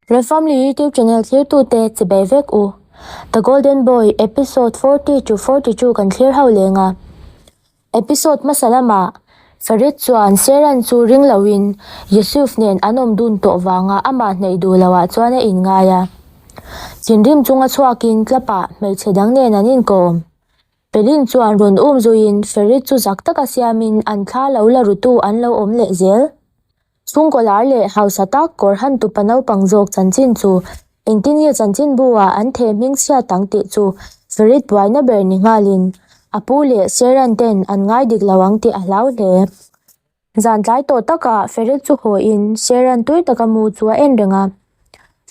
Reformly YouTube channel thlirtute chibei vek u. The Golden Boy episode 40 to 42 kan thlir ho leng a. Episode hmasa lamah Farid chuan Seran chu ring loin Yusuf nen an awm dun tawh vanga amah hnaih duh loah chuan a inngai a. Thinrim chunga chhuakin club-ah hmeichhe dang nen an inkawm. Pelin chuan rawn um zuiin Farid chu zak taka siamin an thla lo la rutu an lo awm leh zel. Chhungkaw lar leh hausa tak kawr han tupa naupang zawk chanchin chu engtin nge chanchinbu ah an theh hming chhiat ang tih chu Farid buaina ber ni nghalin a pu leh Seran ten an ngai dik lo ang tih a hlau hle. Zan tlai tawh takah Farid chu haw in Seran tui taka mu chu a en reng a.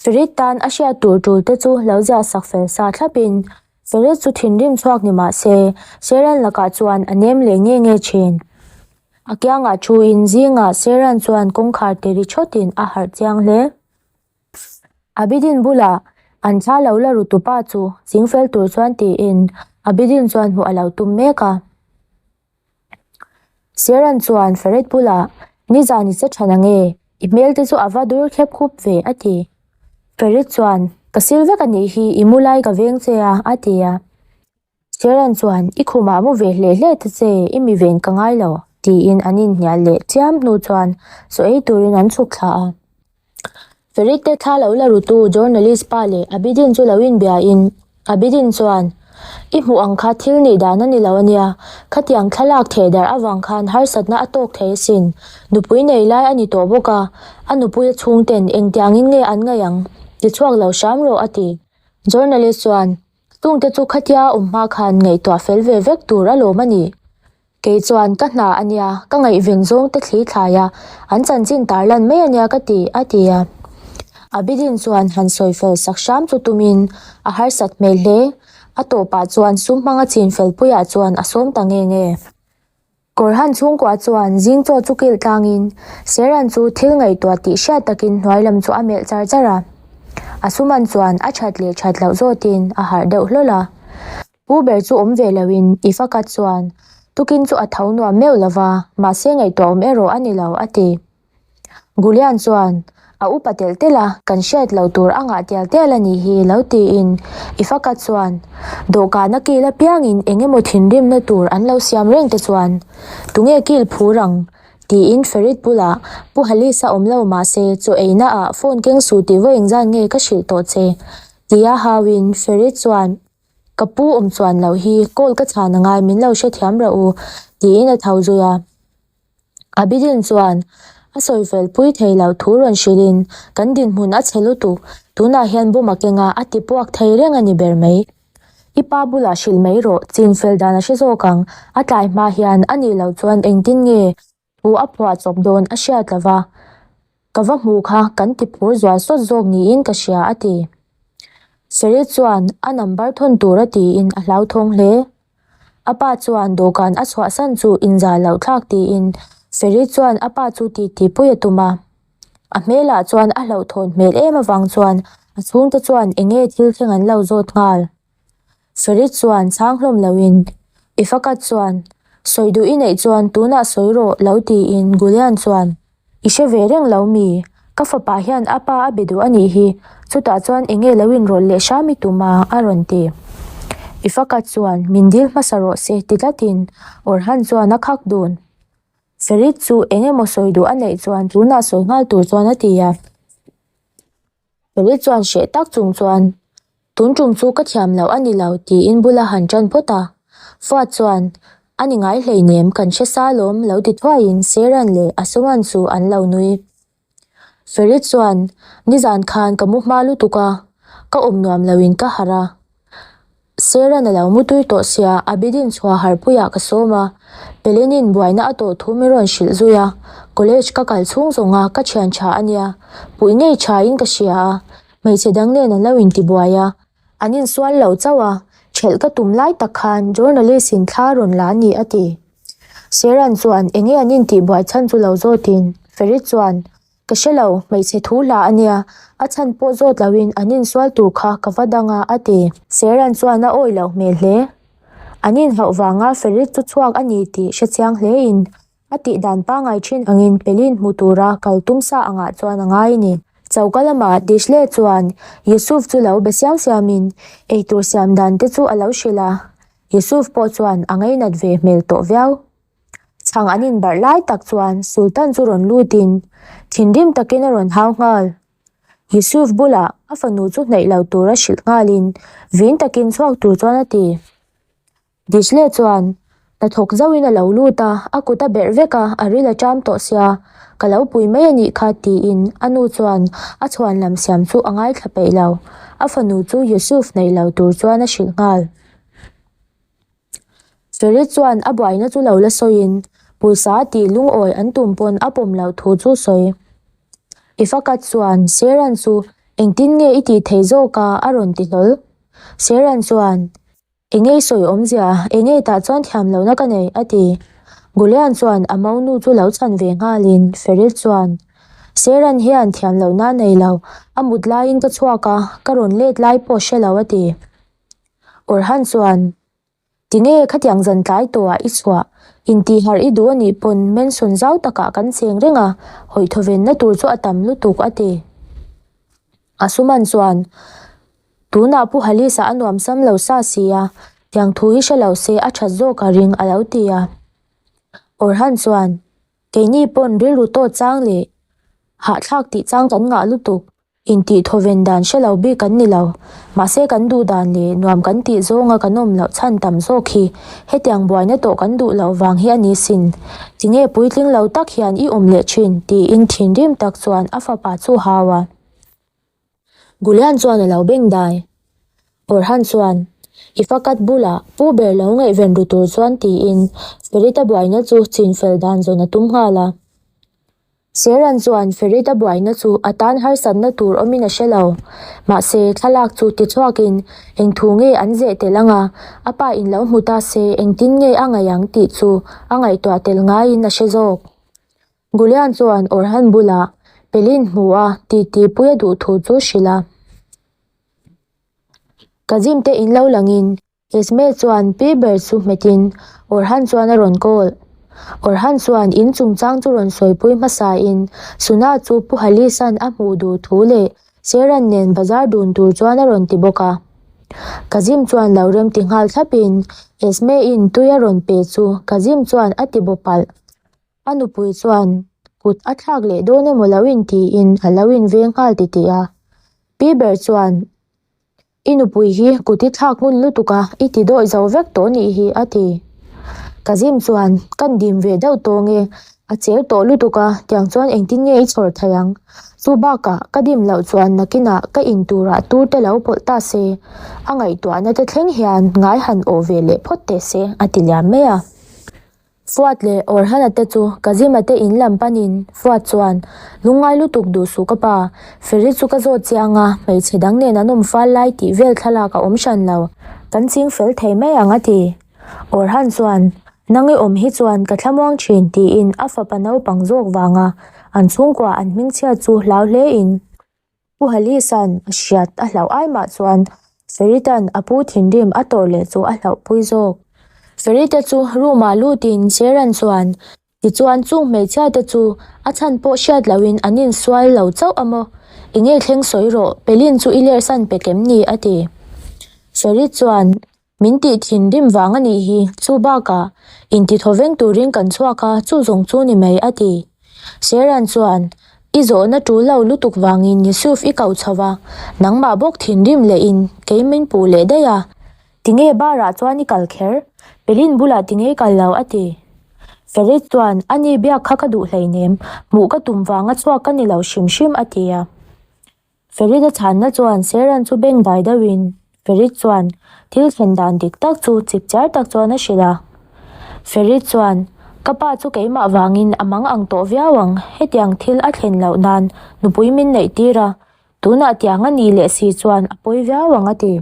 Farid tan a hriat tur tul te chu lo ziah sak fel sa thlap in Farid chu thinrim chhuak ni mah se Seran lakah chuan a nem leh nge nge thin. A kiangah thuin zingah Seran chuan kawngkhar ti ri thawtin a harh chiang hle. Abidin bulah an thla lo la ru tupa chu chingfel tur chuan tiin Abidin chuan hmuh a lo tum mek a. Seran chuan Farid bulah nizan i che tha nange, i hmel te chu a va dur khep khup ve a ti. Farid chuan ka sil vek a nih hi i mu lai ka veng che a a ti a. Sharon chuan, I khumah mu ve hle hle ta che, i mi ven ka ngai lo, tiin an inhnial leh chiam hnu chuan chaw ei turin an chhuk thla a. Ferit te thla lo la rutu journalist pa leh Abidin chu lo inbiain, Abidin chuan, I hmuh ang kha thil nih dan a ni lo ania, khatiang thlalak theh darh avang khan harsatna a tawk thei asin, nupui nei lai a ni tawh bawk a, a nupuia chhungten engtiangin nge an ngaih ang, ti chhuak lo hram rawh a ti. Journalist chuan, Chungte chu khatia awm hma khan ngaihtuah fel ve vek tur alawm a ni. Kei chuan ka hna a nia, ka ngaihven zawng te thli thlai a, an chanchin tarlan mai a nia ka ti, a ti a. Abidin chuan han sawi fel sak hram chu tumin a harsat hmel hle. A tawpah chuan sum hmanga chin felpuiah chuan a sawm ta nge nge. Kawrhan chhungkua chuan zing chaw chu kilh tlangin Seran chu thil ngaihtuah tih hriat takin hnuai lam chu a melh char char a. A suman chuan a that leh that loh zawtin a harh deuh hlawl a. Pu ber chu awm ve loin i fakat chuan tukin chu a tho nuam meuh lova, mahse ngaihtuah awm erawh a ni lo a ti. Gulian chuan, A upa telh telh a, kan hriat loh tur a ngah tial tial a nih hi lo tiin Ifaka chuan, Dawhkana kil apiangin eng emaw thinrimna tur an lo siam reng te chuan tunge kil phur ang? tiin Ferit bulah Pu Halisa awm lo mahse chaw eina ah phone keng suh tih vawi engzat nge ka hrilh tawh che? tia hauin Ferit chuan, Ka pu awm chuan loh hi call ka chhan angai min lo hrethiam rawh u tiin a tho zui a. Abidin chuan a sawi fel pui thei lo thu rawn hrilhin, Kan dinhmun a chhe lutuk, tunah hian bawm a keng a, a ti puak thei reng a ni ber mai. I pa bulah hrilh mai rawh, chin fel dan a hre zawk ang, a tlai hma hian a nih loh chuan engtin nge thu a phuah chawp dawn a hriat lo va, ka va hmuh kha kan ti phur zual sawt zawk niin ka hria a ti. Seri chuan a number thawn tur a tiin a hlauthawng hle. A pa chuan dawhkan a chhuahsan chu inzah loh thlak tiin Seri chuan a pa chu titi pui a tum a. A hmelah chuan a hlauhthawn hmel em avang chuan a chhungte chuan eng nge thil thleng an lo zawt nghal. Ferit chuan chhang hlawm loin, I fakat chuan, sawi duh i neih chuan tunah sawi rawh lo tiin Gulian chuan, I hre ve reng lo mi? Ka fapa hian a pa a be duh a nih hi, chutah chuan eng nge lo inrawlh leh hram i tum a? a rawn ti. I fakat chuan, Min dil hmasa rawh se ti tlatin Orhan chuan a khak dun. Ferit chu eng emaw sawi duh a neih chuan tunah sawi nghal tur chuan a ti a. Ferit chuan hreh tak chung chuan, Tun tum chu ka thiam loh a ni lo tiin bula han ṭan phawt a. Fuat chuan, A ni ngai hleinem kan hre sa lawm lo ti thuaiin Seran leh Asuman chu an lo nui. Ferit chuan, Nizan khan ka mu hma lutuk a, ka awm nuam loin ka harh a. Seran a lo mu tui tawh sia, Abidin chhuah harhpuiah ka sawm a, Pelenin buaina a tawh thu min rawn hrilh zui a, college ka kal chhung zawng a, ka thian tha a nia, puih ngei tha in ka hria a, hmeichhe dang nen an lo intibuai a, an insual lo chauh a, thelh ka tum lai tak khan journalist in thla rawn la a ni a ti. Seran chuan enge an intihbuai chhan chu lo zawtin, Ferit chuan Ka hre lo, hmeichhe thu hla a nia, a chhan pawh zawt loin an insual tur kha ka va dang a, a ti. Seran chuan a awih loh hmel hle. An inhauh vanga Ferit chu chhuak a ni tih hre chiang hlein a tih dan pangngai thin angin Pelin hmu tura kal tum sa angah chuan a ngai a ni. Choka lamah Dishle chuan Yusuf chu lo be siam siamin eitur siam dan te chu a lo hrilh a, Yusuf pawh chuan a ngainat ve hmel tawh viau. Chhang an inbarh lai tak chuan Sultan chu rawn lutin thinrim takin a rawn hau nghal. Yusuf bulah a fanu chu hnaih lo tura hrilh nghalin vin takin chhuak tur chuan a ti. Dishle chuan hnathawk zauhin a lo lut a, a kut a berh vek a, a ril a ṭam tawh sia, ka lo pui mai a nih kha tiin a nu chuan a chhuan lam siam chu a ngaithla peih lo. A fanu chu Yusuf hnaih lo tur chuan a hrilh nghal. Ferit chuan a buaina chu lo la sawiin pawisa tih lungawi an tum pawn a pawm loh thu chu sawi. Ifakat chuan Seran chu engtin nge i tih theih zawk a a rawn ti hlawl. Seran chuan Enge i sawi awmzia, enge tah chuan thiam lohna ka nei a ti. Gulian chuan a monu chu lo chhan ve nghalin Ferit chuan Seran hian thiam lohna a nei lo, a mut laiin ka chhuak a, ka rawn let lai pawh hre lo a ti. Orhan chuan, Tinge khatiang zan tlai tawhah i chhuah, intihharh i duh a nih pawn mansion zau takah kan cheng reng a, hawih thawvenna tur chu a tam lutuk a ti. Asuman chuan, Tunah Pu Halisa a nuam sam lo sa si a, tiang thu hi hre lo se a that zawk a ring a lo ti a. Orhan chuan, Keini pawn rilru tawt chang leh hahthlak tih chang kan ngah lutuk, Intih thawven dan hre lo bik kan ni lo. Mahse kan duh dan leh nuam kan tih zawnga kan awm loh chhan tam zawk hi hetiang buaina tawh kan duh loh vang hi a ni sin. Tinge puitling lo tak hian i awm leh thin? tiin thinrim tak chuan a fapa chu hau a. Gulian chuan a lo beng dai. Orhan chuan, I fakat bulah pu ber lo ngaihven ru tur chuan tiin Ferit-a buaina chu chinfel dan zawn a tum nghal a. Seran chuan Ferit-a buaina chu a tan harsatna tur awmin a hre lo. Mahse, thlalak chu tichhuakin eng thu nge an zeh tel anga a pa in lo hmu ta se engtin nge a ngaih ang tih chu a ngaihtuah tel ngaiin a hre zawk. Gulian chuan Orhan bulah Pelin hmu a titi pui a duh thu chu hrilh a. Kazim te in lo langin Esme chuan pi ber chu hmetin Orhan chuan a rawn call. Orhan chuan in chungchang chu rawn sawipui hmasain Suna chu Pu Halisan a hmuh duh thu leh Seran nen bazar dun tur chuan a rawn ti bawk a. Kazim chuan lo rem ti nghal thlapin Esme in tui a rawn pe chu Kazim chuan a ti baw palh. A nupui chuan kut a thlak leh dawn emaw lo in tiin a lo inveng nghal titih a. Pi ber chuan I nupui hi kut i thlak ngun lutuk a, i ti dawih zo vek tawh nih hi, a ti. Kazim chuan, Kan dim ve deuh tawh nge, a cher tawh lutuk a, tiang chuan engtin nge i chhawr thei ang? Chu bakah ka dim loh chuan nakinah ka in turah tur te lo pawlh ta se, a ngaihtuahna te thleng hian ngai han awh ve leh phawt teh se, a ti liam mai a. Fuat leh Orhana te chu Kazima te in lam panin Fuat chuan, Lungngai lutuk duh suh ka pa, Ferit chu ka zawt chiang a, hmeichhe dang nen an awm fal lai tih vel thlalak a awm hran lo, kan ching fel thei mai ang a ti. Orhan chuan, Nang i awm hi chuan ka thlamuang thin tiin a fapa naupang zawk vanga an chhungkua an hmingchhiat chu hlau hle in, Pu Halisa'n a hriat a hlauh ai mah chuan Ferita'n a pu thinrim a tawrh leh chu a hlauhpui zawk. Ferita chu room ah lutin Cheran chuan tichuan chung hmeichhia te chu a chhan pawh hriat lohin an insual lo chauh a maw? Enge thleng sawi rawh, Pelin chu i lerhsan pek em ni? a ti. Ferit chuan Min tih thinrim vang a nih hi, chu bakah intithawveng turin kan chhuak a, chu zawng chu ni mai a ti. Seran chuan, I zawhna tul lo lutuk vangin Yusuf i koh chho va, nangmah bawk thinrim lehin kei min puh leh daih a, tinge bar ah chuan i kal kher? Pelin bulah tinge i kal lo a ti. Ferit chuan, Ani biak kha ka duh hleinem, hmuh ka tum vanga chhuak ka ni lo hrim hrim a ti a. Ferit a chhanna chuan Seran chu beng dai deuhin Ferit chuan thil thlen dan dik tak chu chipchiar tak chuan a hrilh a. Ferit chuan, Ka pa chu keimah vangin a mang ang tawh viau ang, hetiang thil a thlen loh nan nupui min neih tir a, tunah tiang a nih leh si chuan a pawi viau ang a ti.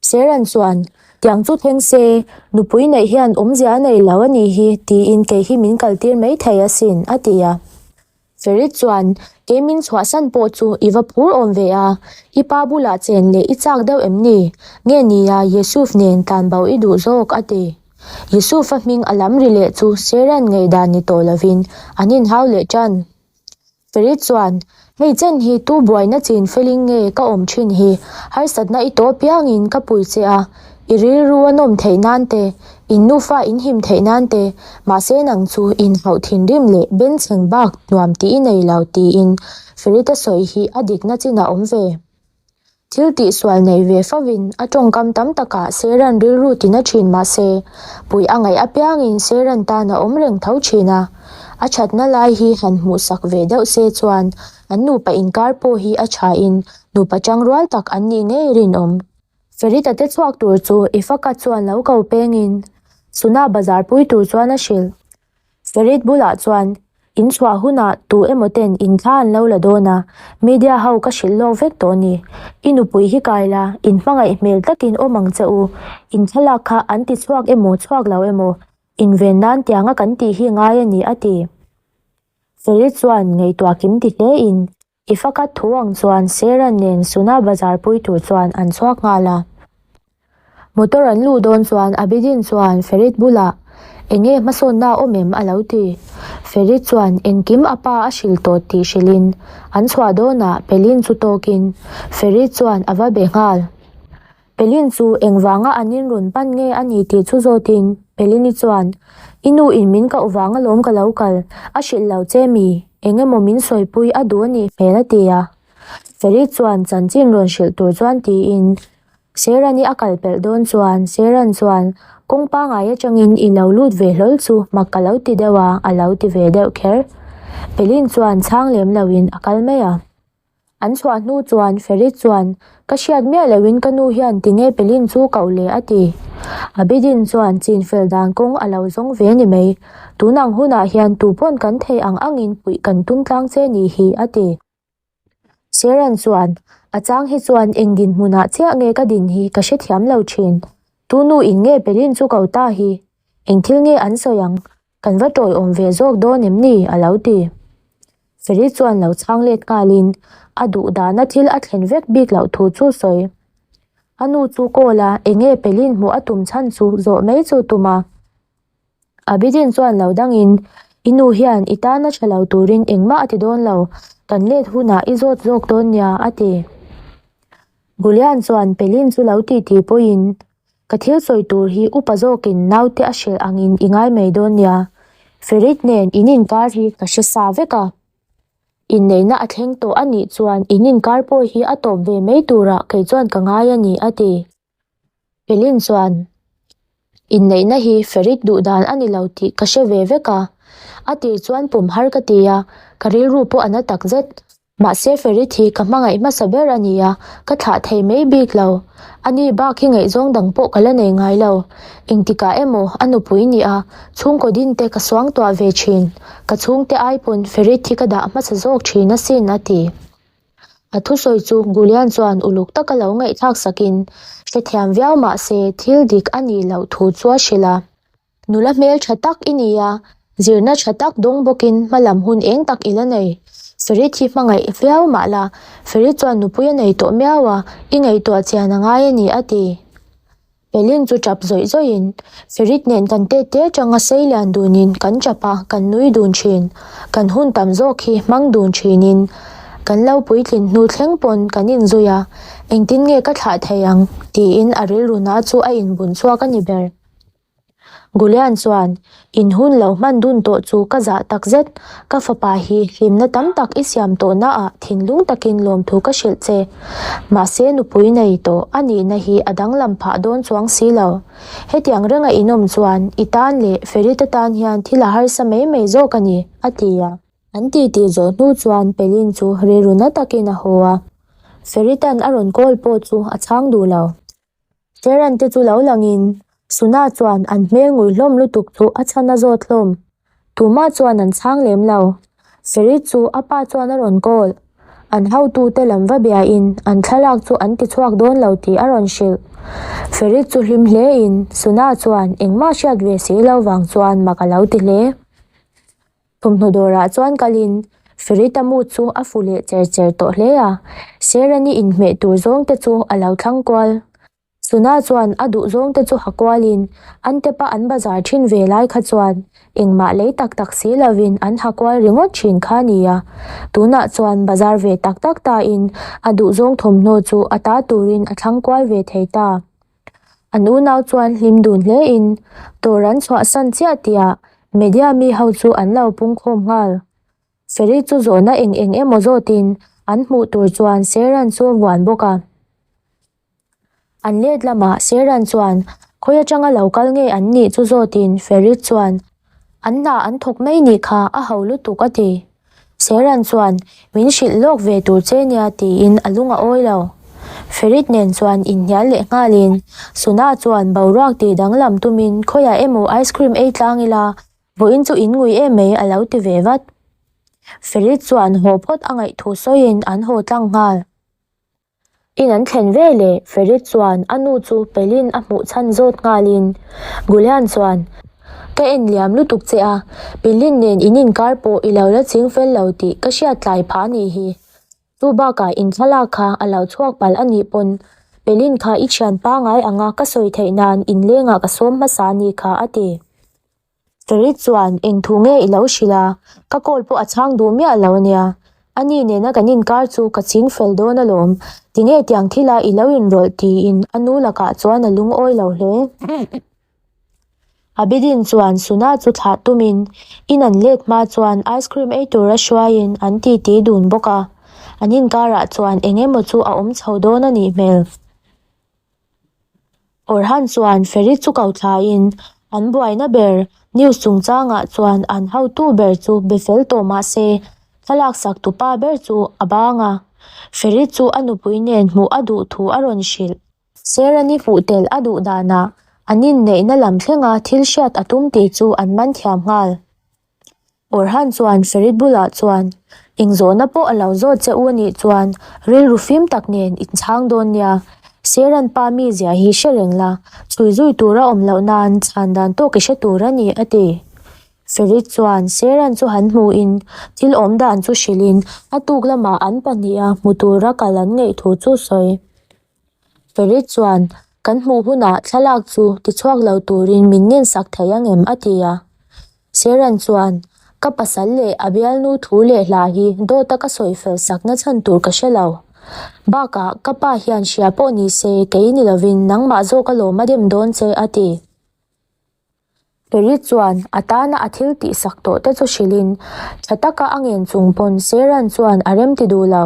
Seran chuan, Tiang chu thleng se, nupui neih hian awmzia a nei lo a nih hi tiin kei hi min kaltir mai thei asin a ti a. Ferit chuan, Kei min chhuahsan pawh chu i va phur awm ve a, i pa bulah chen leh i chak deuh em ni? Nge nia Yusuf nen tlanbo i duh zawk? a ti. Yusuf-a hming a lam ri leh chu Seran ngaihdan ni tawh lovin an inhau leh tan. Ferit chuan, Hei chen hi tu buaina chin felin nge ka awm thin hi, harsatna i tawh piangin ka pui che a, i rilru a nawm theih nan te, in nufa in him theih nan te, mahse nang chu in hauh thinrim leh benchheng bak nuam tih i nei lo tiin Ferita sawi hi a dikna chin a awm ve. Thil tihsual nei ve fovin a tawngkam tam takah Seran rilru tina thin mah se, puih a ngaih apiangin Seran tan a awm reng tho thin a. A thatna lai hi han hmuhsak ve deuh se chuan an nupa inkar pawh hi a thain nupa tangrual tak an nih ngei rinawm. Ferita te chhuak tur chu Ifaka chuan lo ko pengin Suna bazar pui tur chuan a hrilh. Ferit bulah chuan, In chhuah hunah tu emaw ten in thla an lo la dawn a, media ho ka hrilh lawk vek tawh ni. I nupui hi kai la, in hmangaih hmel takin awm ang che u. In thlalak kha an ti chhuak emaw chhuak lo emaw, inven nan tianga kan tih hi ngai a ni, a ti. Ferit chuan ngaihtuah kim ti hle in, I fakat thu ang chuan Seran nen Suna bazar pui tur chuan an chhuak nghal a. Motor an luh dawn chuan Abidin chuan Ferit bulah, Enge hmasawnna a awm em? a lo ti. Ferit chuan engkim a pa a hrilh tawh tih hrilhin an chhuah dawnah Pelin chu tawkin Ferit chuan a va be nghal. Pelin chu engvanga an in rawn pan nge a ni tih chu zawtin Pelini chuan, I nu in min koh vang alawm ka lo kal, a hrilh lo che mi, eng emaw min sawipui a duh a nih hmel a ti a. Ferit chuan chanchin rawn hrilh tur chuan tiin Serani a kal pelh dawn chuan Seran chuan, Kawng pangai atangin i lo lut ve hlawl chu mak ka lo ti deuh a, a lo ti ve deuh kher. Pelin chuan chhang lem loin a kal mai a. An chhuah hnu chuan Ferit chuan, Ka hriat miah loin ka nu hian tinge Pelin chu koh le a ti. Abidin chuan chin fel dan kawng a lo zawng ve ni mai. Tun ang hunah hian tu pawn kan thei ang angin puih kan tum tlang che ni hi a ti. Seran chuan, A chang hi chuan eng dinhmunah chiah nge ka din hi ka hrethiam lo thin. Tu nu in nge Pelin chu ko ta hi? Eng thil nge an sawi ang? Kan va tawiawm ve zawk dawn em ni? a lo ti. Feri chuan lo chhang let nghalin a duh dana thil a thlen vek bik loh thu chu sawi. A nu chu call a, enge Pelin hmuh a tum chhan chu zawh mai chu tum a. Abidin chuan lo dangin, I nu hian i tana tha lo turin engmah a ti dawn lo, kan let hunah i zawt zawk dawn nia, a ti. Gulian chuan Pelin chu lo titi pawhin, Ka thil sawi tur hi upa zawkin naute a hrilh angin i ngai mai dawn nia. Ferit nen in inkar hi ka hre sa vek a. Inneihna a thleng tawh a nih chuan in inkar pawh hi a tawp ve mai turah kei chuan ka ngai a ni, a ti. Pelin chuan, Inneihna hi Ferit duh dan a ni lo tih ka hre ve vek a. A tir chuan pawm har ka ti a, ka rilru pawh a na takzet. Mahse Ferit hi ka hmangaih hmasa ber a ni a, ka thlah thei mai bik lo. Ani bak hi ngaihzawng dang pawh ka la nei ngai lo. Engtikah emaw a nupui ni a, chhungkaw din te ka suangtuah ve thin. Ka chhungte ai pawn Ferit hi ka dah hmasa zawk thin asin, a ti. A thusawi chu Gulian chuan uluk taka lo ngaihthlak sakin hrethiam viau mahse thil dik a nih loh thu chu a hrilh a. Nula hmel tha tak i ni a, zirna tha tak dawng bawkin hmalam hun eng tak i la nei. Ferit hi hmangaih viau mah la, Ferit chuan nupui a nei tawh miau a, i ngaihtuah chian a ngai a ni, a ti. Pelin chu tap zawih zawihin, Ferit nen kan tet te atanga sei lian dunin kan tap a, kan nui dun thin. Kan hun tam zawk hi hmang dun thinin kan lo puitlin hnu thleng pawn kan inzui a, engtin nge ka thlah thei ang? tiin a rilru na chu a inbun chhuak a ni ber. Gulian chuan, In hun lo hman dun tawh chu ka zah tak zet. Ka fapa hi hlimna tam tak i siam tawhnaah thinlung takin lawmthu ka hrilh che. Mahse nupui nei tawh a nihna hi a danglam phah dawn chuang si lo. Hetiang renga in awm chuan i tan leh Ferita tan hian thil a harsa mai mai zawk a ni, a ti a. An titi zawh hnu chuan Pelin chu rilru na takin a haw a. Ferita'n a rawn call pawh chu a chhang duh lo. Sharon te chu lo langin Suna chuan an hmel ngui hlawm lutuk chu a chhan a zawt hlawm. Tumah chuan an chhang lem lo. Ferit chu a pa chuan a rawn call. An hotute lam va biain an thlalak chu an ti chhuak dawn lo tih a rawn hrilh. Ferit chu hlim hlein Suna chuan engmah hriat ve si lo vang chuan mak a lo ti hle. Thawmhnaw dawrah chuan kalin Ferita mu chu a fu leh cher cher tawh hle a, Serani inhmeh tur zawng te chu a lo thlang kual. Suna chuan a duh zawng te chu ha kualin Antepa an bazar thin ve lai kha chuan engmah lei tak tak si lovin an ha kual ringawt thin kha a ni a. Tunah chuan bazar ve tak tak tain a duh zawng thawmhnaw chu a ta turin a thlang kual ve thei ta. An unau chuan hlim dun hlein dawr an chhuahsan chiah tihah media mi ho chu an lo pungkhawm nghal. Ferry chu zawhna eng eng emaw zawtin an hmuh tur chuan Seran chu a vuan bawk a. An let lamah Seran chuan khawi atanga lo kal nge an nih chu zawtin Ferry chuan an hna an thawk mai nih kha a ho lutuk a ti. Seran chuan min hrilh lawk ve tur che nia tiin a lung a awi lo. Ferit nen chuan inhnial leh nghalin Suna chuan boruak tih danglam tumin khawiah emaw ice cream ei tlang ila Vawiin chu in ngui em mai a lo ti ve vat. Ferit chuan haw phawt a ngaih thu sawiin an haw tlang nghal. In an thlen ve leh Ferit chuan a nu chu Pelin a hmuh chhan zawt nghalin Gulian chuan, Ka en liam lutuk che a, Pelin nen in inkar pawh i lo la ching fel lo tih ka hriat tlai phah nih hi. Chu bakah in thlalak kha a lo chhuak palh a nih pawn Pelin kha i thian pangai anga ka sawi theih nan inlengah ka sawm hmasa nih kha a ti. Ferit chuan eng thu nge i lo hrilh a, ka call pawh a chhang duh miah lo ania. Ani nena kan inkar chu ka ching fel dawn alawm, tinge tiang thila i lo inrawlh tiin a nu lakah chuan a lungawi lo hle. Abidin chuan Suna chu thlah tumin in an let hma chuan ice cream ei tura hruaiin an titi dun bawk a, an inkarah chuan eng emaw chu a awm chho dawn a nih hmel. Orhan chuan Ferit chu ko thlaiin an buaina ber news chungchangah chuan an hotu ber chu be fel tawh mah se thlalak sak tupa ber chu a bang a. Ferit chu a nupui nen hmuh a duh thu a rawn hrilh. Serani hmuh tel a duh danah an inneihna lam thlenga thil hriat a tum tih chu an man thiam nghal. Orhan chuan Ferit bulah chuan, Eng zawhna pawh a lo zawt che u a nih chuan rilru fim tak nen in chhang dawn nia. Seran pa mizia hi hre reng la, chhui zui tur a awm loh nan chhan dan tawk i hre tur a ni, a ti. Ferit chuan Seran chu han hmuhin thil awm dan chu hrilhin a tuk lamah an pahniha hmu tura kal an ngaih thu chu sawi. Ferit chuan, Kan hmuh hunah thlalak chu tichhuak lo turin min ngensak thei ang em? a ti a. Seran chuan, Ka pasal leh a bialnu thu leh hla hi dawta ka sawi fel sakna chhan tur ka hre lo. Bakah, ka pa hian hria pawh ni se kei ni lovin nangmah zawk alawm a dem dawn che, a ti. Ferit chuan a tana a thil tihsak tawh te chu hrilhin, tha taka a ngen chung pawn Seran chuan a rem ti duh lo.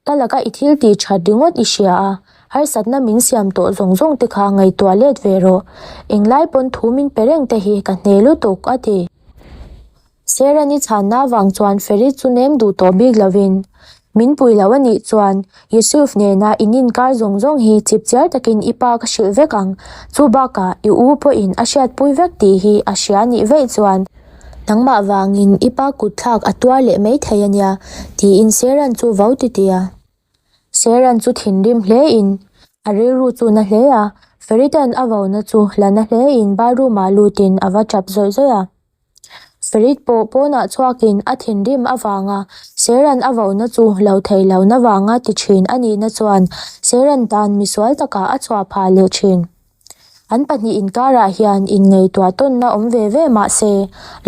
Ka laka i thil tih that ringawt i hria a, harsatna min siam tawh zawng zawng te kha ngaihtuah let ve rawh. Englai pawn thu min pe reng te hi ka hne lutuk, a ti. Serani chhanna vang chuan Ferit chu nem duh tawh bik lovin, Min pui lo a nih chuan Yusuf nena in inkar zawng zawng hi chipchiar takin i pa ka hrilh vek ang, chu bakah i u pawhin a hriatpui vek tih hi a hria nih veih chuan Nangmah vangin i pa kutthlak a tuar leh mai thei a nia, tiin Seran chu vo ti ti a. Seran chu thinrim hlein a rilru chu na hle a, Feritan a vona chu la na hlein bathroom-ah lutin a va tap zawih zawih a. Ferit pawh pawnah chhuakin a thinrim avanga Seran a vona chu lo thei lohna vanga ti thin a nihna chuan Seran tan misual takah a chhuah phah leh thin. An pahnih inkarah hian inngaihtuah tawnna awm ve ve mah se,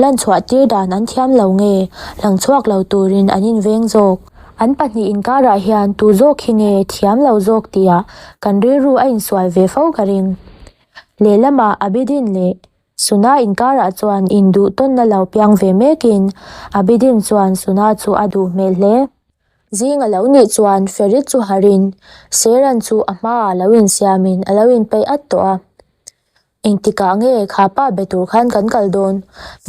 lan chhuah tir dan an thiam lo nge, lang chhuak lo turin an inveng zawk. An pahnih inkarah hian tu zawk hi nge thiam lo zawk tihah kan rilru a insual ve fo ka ring. Lehlamah Abidin leh Suna inkarah chuan induh tawnna lo piang ve mekin Abidin chuan Suna chu a duh hmel hle. Zing a lo nih chuan Ferit chu harin Seran chu a hmaah lo insiamin a lo inpeih at tawh a. Engtikah nge kha pa be tur khan kan kal dawn?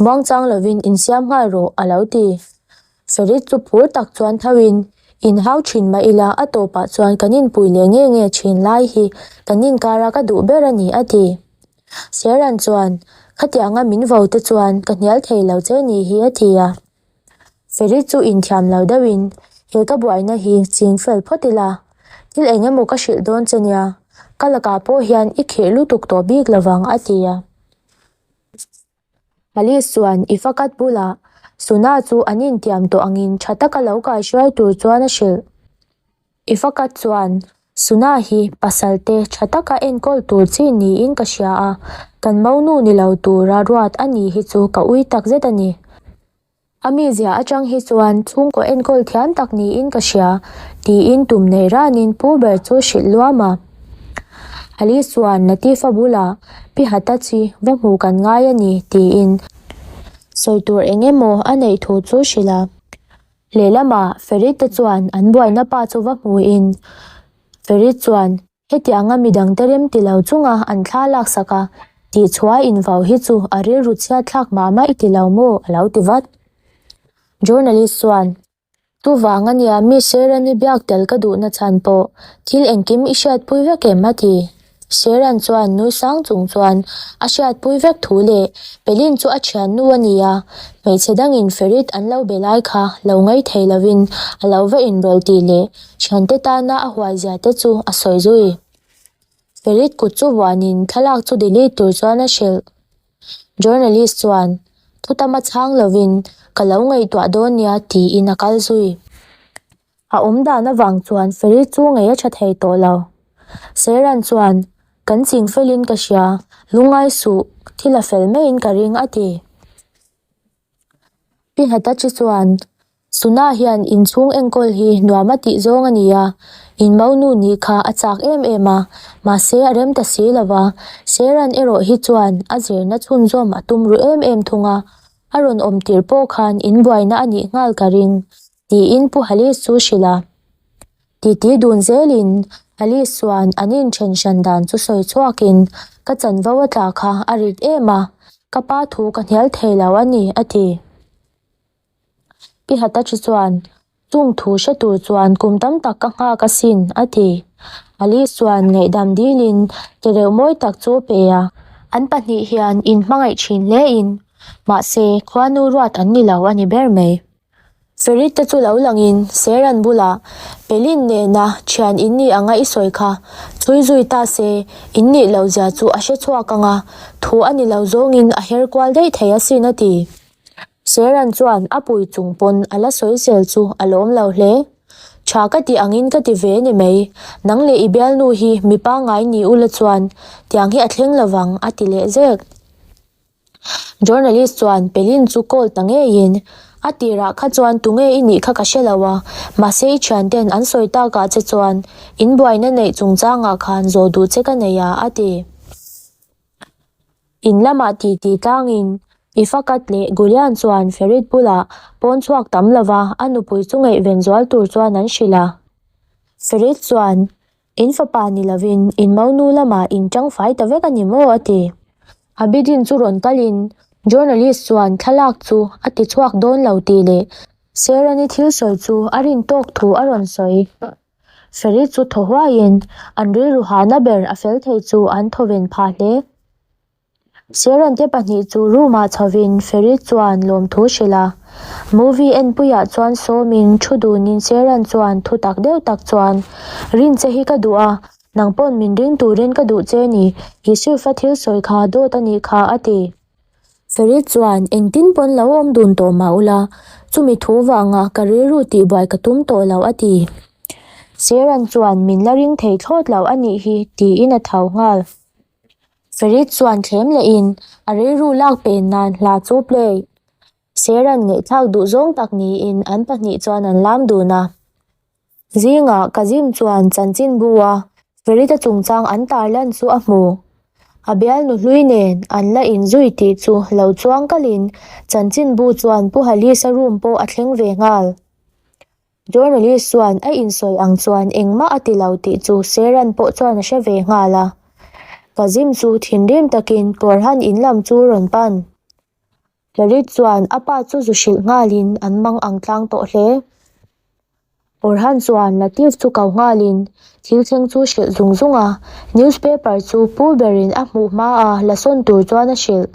Muangchang lovin insiam nghal rawh a lo ti. Ferit chu phur tak chuan thoin inhau thin mah ila a tawpah chuan kan inpui leh nge nge thin lai hi kan inkara ka duh ber a ni a ti. Seran chuan khatianga min vo te chuan ka hnial thei lo che ni hi a ti a. Ferit chu inthiam lo deuhin, He ka buaina hi ching fel phawt ila, thil eng emaw ka hrilh dawn che nia, ka lakah pawh hian i khirh lutuk tawh bik lovang a ti a. Alice chuan i fakat bulah Suna chu an intiam tawh angin tha taka lo kaihruai tur chuan a hrilh. I fakat chuan. Suna hi pasal te tha taka enkawl tur chi niin ka hria a, kan monu ni lo tura ruat a ni hi chu ka ui takzet a ni. A mizia atang hi chuan chhungkaw enkawl thiam tak niin ka hria, tiin tum nei ranin pu ber chu hrilh luam a. Alice chuan Latifa bulah Pi Hatachi va hmu kan ngai a ni, tiin sawi tur eng emaw a neih thu chu hrilh a. Lehlamah Ferit te chuan an buaina pa chu va hmuin Ferit chuan Hetianga midangte rem ti lo chunga an thla laksak a, tihchhuah invau hi chu a rilru chhiat thlak mah mah i ti lo maw? a lo ti vat. Journalist chuan, Chuvang a nia mi Sharon-i biak tel ka duhna chhan pawh thil engkim i hriatpui vek em? a ti. Sharon chuan nui sang chung chuan a hriatpui vek thu leh Pelin chu a thiannu a ni a, hmeichhe dangin Ferit an lo be lai kha lo ngaithei lovin a lo va inrawlh tih leh Thiante tana a huaizia te chu a sawi zui. Ferit kut chu vuanin thlalak chu delete tur chuan a hrilh. Journalist chuan, Thu tama chhang lovin ka lo ngaihtuah dawn nia tiin a kal zui. A awm dan avang chuan Ferit chu ngei a tha thei tawh lo. Sehran chuan, Kan ching felin ka hria, lungngai suh, thil a fel maiin ka ring a ti. Pi Hatachi chuan, Suna hian inchhung enkawl hi nuam a tih zawng a ni a, in monu nih kha a chak em em a, mahse a rem ta si lo va, Seran erawh hi chuan a zirna chhunzawm a tum ru em em thung a, a rawn awm tir pawh khan inbuaina a nih nghal ka ring, tiin Pu Halis chu hrilh a. Titi dun zelin Alice chuan an inthen hran dan chu sawi chhuakin, Ka chanvo a tla kha a rit em a, ka pa thu ka hnial thei lo a ni, a ti. Pi Hatachi chuan, Chung thu hre tur chuan kum tam tak ka nghak asin, a ti. Alice chuan ngaihdam dilin chereu mawi tak chu a pe a. An pahnih hian inhmangaih thin hlein, mahse khuanu ruat an ni lo a ni ber mai. Ferit te chu lo langin Seran bulah Pelin nena thian in nih anga i sawi kha chhui zui ta se in nih loh zia chu a hre chhuak anga thu a ni lo zawngin a her kual daih thei asin a ti. Seran chuan a pui chung pawn a la sawi sel chu a lawm lo hle. Tha ka ti angin ka ti ve ni mai, nang leh i bialnu hi mi pangngai ni ula chuan tiang hi a thleng lovang a ti leh zek. Journalist chuan Pelin chu call ta ngeiin, A tirah kha chuan tunge i nih kha ka hre lo a, mahse i thianten an sawi takah che chuan in buaina neih chungchangah khan zawh duh che ka nei a, a ti. In lamah titi tlangin Ifakat leh Gulian chuan Ferit bulah pawn chhuak tam lova a nupui chu ngaihven zual tur chuan an hrilh a. Ferit chuan In fapa ni lovin in monu lamah in tangfai ta vek a ni maw? a ti. Abidin chu rawn kalin journalist chuan thlalak chu a ti chhuak dawn lo tih leh Serani thil sawi chu a rin tawk thu a rawn sawi. Ferit chu thaw huaiin an rilru hahna ber a fel thei chu an thawven phah hle. Sharon te pahnih chu room ah chhovin Ferit chuan lawmthu hrilh a. Movie enpuiah chuan sawmin thu dunin Sharon chuan thu tak deuh tak chuan, Rin che hi ka duh a, nang pawn min ring turin ka duh che ni, Yusuf-a thil sawi kha dawt a nih kha a ti. Ferit chuan, Engtin pawn lo awm dun tawh mah ula, chumi thu vanga ka rilru tihbuai ka tum tawh lo a ti. Sharon chuan min la ring thei thlawt lo a nih hi tiin a tho nghal. Ferit chuan thlem lehin a rilru lak pen nan hla chu play. Seran ngaihthlak duh zawng tak niin an pahnih chuan an lam dun a. Zingah Kazim chuan chanchinbu a Ferit-a chungchang an tarlan chu a hmu. A bialnu hlui nen an la inzui tih chu lo chuang kalin chanchinbu chuan Pu Halisa room pawh a thleng ve nghal. Journalist chuan a insawi ang chuan engmah a ti lo tih chu Seran pawh chuan a hre ve nghal a. Kazim chu thinrim takin Korhan in lam chu rawn pan. Ferit chuan a pa chu zu hrilh nghalin an mang ang tlang tawh hle. Orhan chuan Latif chu ko nghalin thil thleng chu hrilh zung zung a, newspaper chu pu berin a hmuh hma a la sawn tur chuan a hrilh.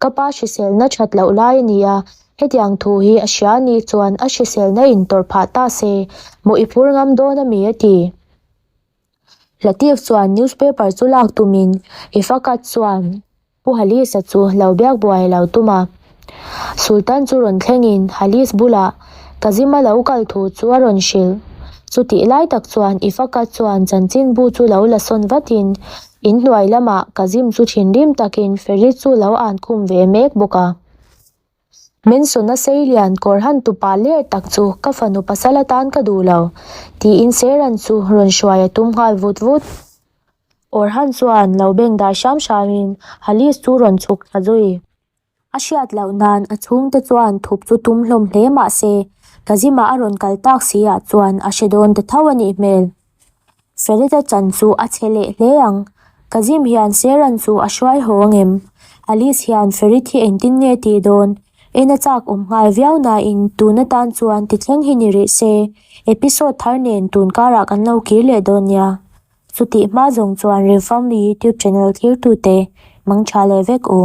Ka pa hriselna that loh lai a ni a, hetiang thu hi a hria ni chuan a hriselna in tawrh phah ta se, maw i phur ngam dawn a mi a ti. Latif chuan newspaper chu lak tumin Ifakat chuan Pu Halis-a chu lo biak buai a lo tum a. Sultan chu rawn thlengin Halis bulah Kazim-a lo kal thu chu a rawn hrilh. Chutih lai tak chuan Ifaka chuan chanchinbu chu lo la sawn vatin inhnuai lamah Kazim chu thinrim takin Ferit chu lo an khum ve mek bawk a. Manson-a seilian kawr han tupa ler tak chu ka fanu pasal atan ka duh lo, tiin Seran chu rawn hruai a tum nghal vut vut. Orhan chuan lo beng dai hram hramin Halis chu rawn chhuk thla zui. A hriat loh nan a chhungte chuan thup chu tum hlawm hle mah se, Kazima a rawn kal tak si ah chuan a hre dawn ta tho a nih hmel. Ferita chan chu a chhe leh hle ang. Kazim hian Seran chu a hruai haw ang em? Alice hian Ferit hi engtin nge tih dawn? En a chak awm nghal viau nain tun atan chuan ti thleng hi ni rih se, episode thar nen tun karah kan lo kir leh dawn nia. Chutih hma zawng chuan Revfamily YouTube channel thirtute mangtha leh vek u.